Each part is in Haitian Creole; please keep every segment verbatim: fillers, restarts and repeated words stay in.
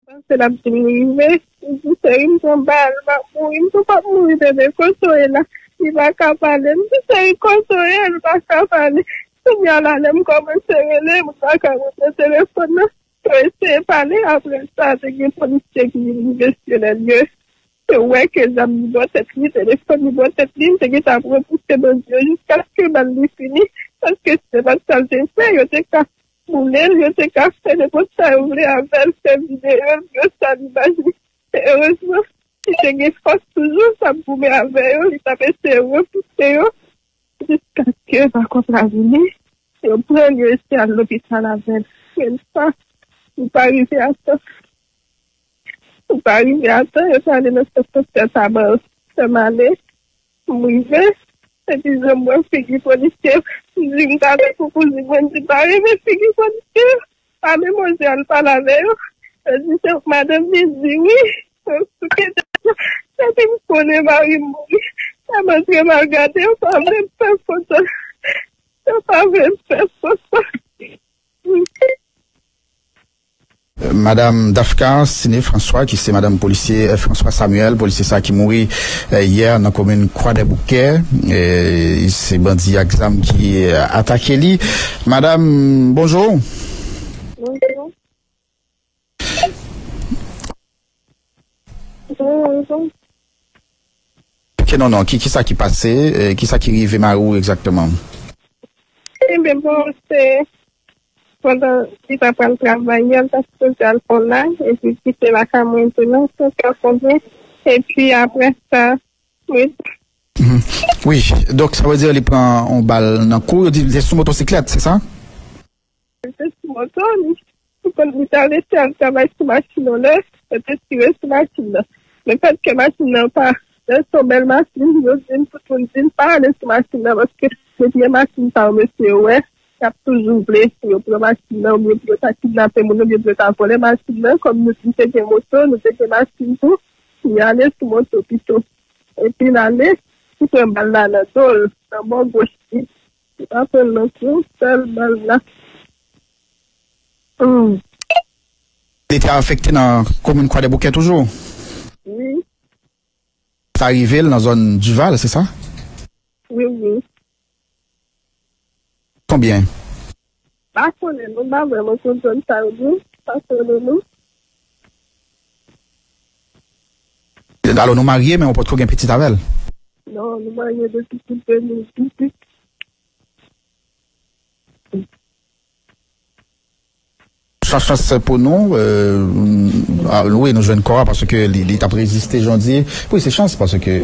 Panse l ap di m rive. M di, "Cheri, m pran bal, m ap mouri." M di, "Ou p ap mouri, bebe, kote w ye la?" Li pa ka pale. M di, "Cheri, kote w ye?" Li pa ka pale. Kounye a la, lè m kòmanse rele, m pa ka reprann telefòn nan. Yo eseye pale, apre sa, te gen polisye ki vin rive sou lè l yo. Yo wè ke zam li bò tèt li, telefòn li bò tèt li, li te gentan ap repouse bandi yo jiskaske bal li fini, paske se pa t sa l te fè, yo te ka boule l, yo te ka fè nenpòt sa yo vle avè l, fè videyo l, yo sal imaj li. Men erezman, li te gen fòs toujou, t ap goumen avè yo, li t ap eseye repouse yo, jiskaske pa kòb la vini, yo pran l, yo eseye al lopital avè l. Men sa, li pa rive a tan. Li pa rive a tan, yo t ale nan sant sanitè Taban, fè m ale. M rive, epi jan m wè figi polisye, m di m t ale pou kouzin mwen, m di m pa renmen figi polisye yo. Pa menm oze al pale avè yo. Yo di se yon madanm vin di wi. Yo souke tèt yo. Epi m konnen mari m mouri. Lè m antre m al gade, yo pa vle m fè foto. Yo pa vle m fè foto. Madanm Dafka Siné François, ki se madanm polisye François Samuel, polisye sa ki mouri yè nan komin Kwadèboukè. Se bandi ak zam ki atake li. Madanm, bonjou. Bonjou. Ke non, non, ki, kisa ki pase, kisa ki rive mari w egzakteman? Ebyen, bon, se pandan li t ap al travay, li t ap sipoze al fè yon laj, epi kite lakay mwen tou nan, se sa konprann. Epi apre sa, wi. Wi, donk sa vle di li pran yon bal nan kou, yo di li te sou motosiklèt, se sa? Li te sou moto, li, li konn li t al eseye al travay sou machin yon lè, yo te tire sou machin nan. Men fèt ke machin nan pa, se yon bèl machin, yo di m, tout moun di m pa ale sou machin nan, paske depi gen machin sa yo mesye yo wè, y ap toujou vle pou yo pran machin nan, oubyen pou yo ta kidnape moun, oubyen pou yo ta vòlè machin nan, kòm nou di se gen moto, nou te gen machin tou, li ale sou moto pito. Epi l ale, li pran bal la nan do l, nan bò goch li. Li pa pran l nan kou, sèl bal la. Li te afekte nan komin Kwadèboukè toujou? Wi. Sa rive l nan zòn Dival, se sa? Wi, wi. Konbyen? Pa konnen, nou pa vrèman konn zòn sa yo, non. Pa konnen, non. Alò, nou marye, men ou potko gen pitit avè l? Non, nou marye depi tout de mil dizuit. Chans, chans pou nou, wi, nou jwenn kò a paske li, li t ap reziste, jan w di. Wi, se chans paske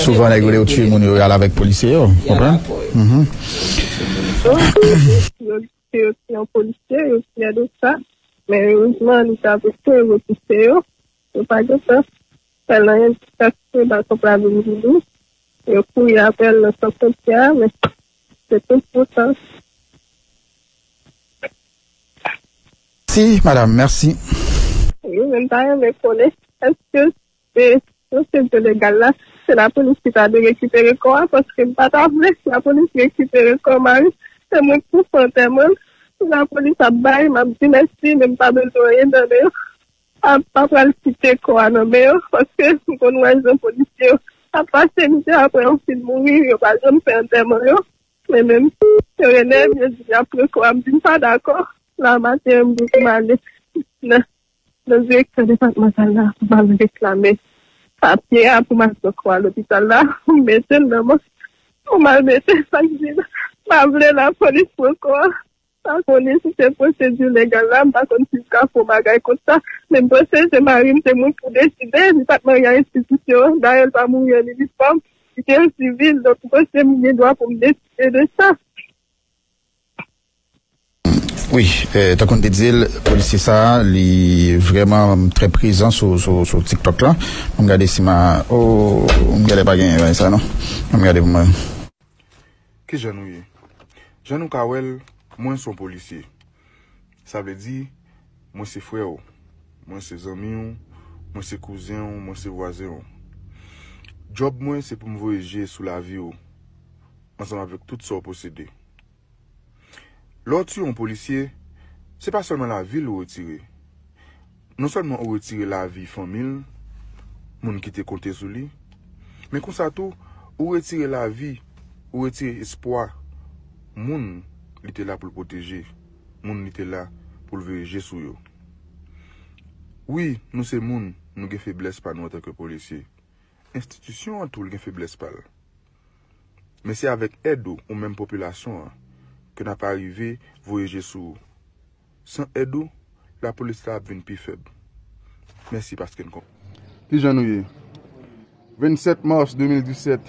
souvan nèg yo lè yo tiye moun yo, y al avèk polisye yo, konprann? Yo, yo tiye yon polisye, yo fyè de sa. Men erezman, li t ap eseye repouse yo. Yo pa gentan fè l anyen jiskaske bal kòb la vin vini. Yo kouri apre l nan sant sanitè a, men se tout pou sa. Si, madanm, mèsi. Wi, men m ta renmen konnen, èske se pwosedi legal la, se lapolis ki ta dwe rekipere kò a, paske m pa ta vle lapolis rekipere kò mari m. Se mwen k pou fè antèman l. Si lapolis ap bay, m ap di mèsi, men m pa bezwen anyen nan men yo. Pa, pa pral kite kò a nan men yo, paske m konn wè jan polisye yo ap pase mizè apre yo fin mouri, yo pa janm fè antèman yo. Men menm si yo rele m, yo di y ap pran kò a, m di m pa dakò. La maten an, m di pou m ale nan, nan direksyon depatmantal la pou m al reklame papye a pou m al pran kò a lopital la, pou m mete l nan mòg, pou m al mete sa k di la. M pa vle lapolis pran kò a. M pa konnen si se pwosedi legal la, m pa konn si m ka fè yon bagay kont sa. Men m panse se mari m, se mwen k pou deside, li pa t marye a enstitisyon an. Dayè, l pa mouri an inifòm, li te an sivil, donk m panse m gen dwa pou m deside de sa. Wi, tankou n te di l, polisye sa a, li vrèman trè prezan sou, sou, sou TikTok la. Ann gade si m a, o, m genlè pa gen bagay sa non. Ann gade pou mwen. Kijan nou ye? Jan nou ka wè l, mwen se yon polisye. Sa vle di, mwen se frè w, mwen se zanmi w, mwen se kouzen w, mwen se vwazen w. Djòb mwen se pou m voye je sou lavi w, ansanm avèk tout sa w posede. Lè w tiye yon polisye, se pa sèlman lavi l ou retire. Non sèlman ou retire lavi fanmi l, moun ki te konte sou li, men konsa tou, ou retire lavi, ou retire espwa moun li te la pou l pwoteje, moun li te la pou l veye je sou yo. Wi, nou se moun, nou gen feblès pa nou antanke polisye. Enstitisyon an tou l gen feblès pa l. Men se avèk èd ou, ou menm popilasyon an, ke n ap arive voye je sou ou. San èd ou, lapolis la ap vin pi fèb. Mèsi paske n konprann. Kijan nou ye? Vennsèt mas de mil disèt,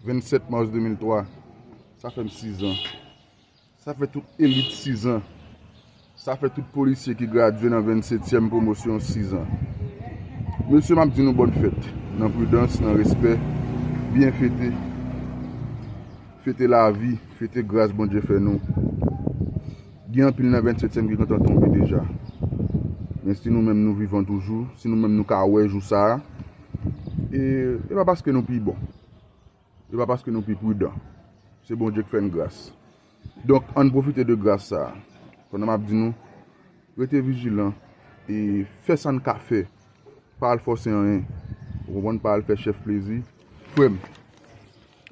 vennsèt mas de mil twa, sa fè m sizan. Sa fè tout elit sizan. Sa fè tout polisye ki gradye nan vennsetyèm pwomosyon sizan. Mesye, m ap di nou bòn fèt, nan pridans, nan respè, byen fete. Fete lavi, fete gras Bondye fè nou. Gen anpil nan vennsetyèm ki gentan tonbe deja. Men si nou menm nou vivan toujou, si nou menm nou ka wè jou sa a, e, e pa paske nou pi bon. E pa paske nou pi pridan. Se Bondye k fè n gras. Donk, ann pwofite de gras sa a. Pandan m ap di nou, rete vijilan e fè sa n ka fè. Pa al fòse anyen. Ou konprann? Pa al fè chèf plezi. Frè m,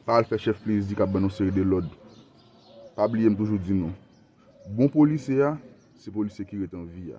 pa al fè chèf plezi k ap ban nou seri de lòd. Pa bliye m toujou di nou, bon polisye a, se polisye ki ret an vi a.